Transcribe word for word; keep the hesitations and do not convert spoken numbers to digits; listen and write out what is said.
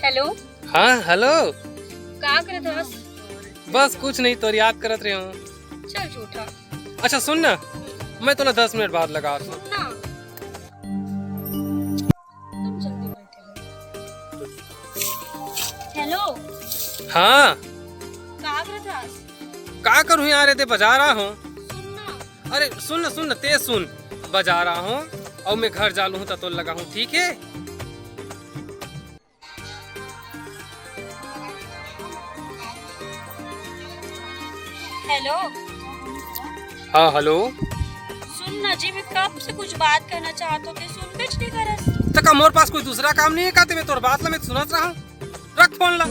Hello. हाँ, hello. का करत हस? बस कुछ नहीं, तोर याद करत रहे हूँ। चल झूठा। अच्छा सुन ना, मैं तोला दस मिनट बाद लगात हूँ। ना। तुम जल्दी बैठे हो। हेलो। हाँ। का करत हस? का करूँ यार, एदे बाजार आ हूँ। सुन ना। अरे सुन ना, सुन ना, ते सुन। बाजार आ हूँ अउ मैं घर जालू हूँ त तोर लगाहूँ, ठीक है? हेलो। हाँ हेलो। सुन ना जी, मैं कब से कुछ बात करना चाहत हूँ, ते सुनबेच नहीं करस। त का मोर पास कोई दूसरा काम नहीं है का? ते मैं तोर बात ला मैं सुनत रहा। रख फोन ला।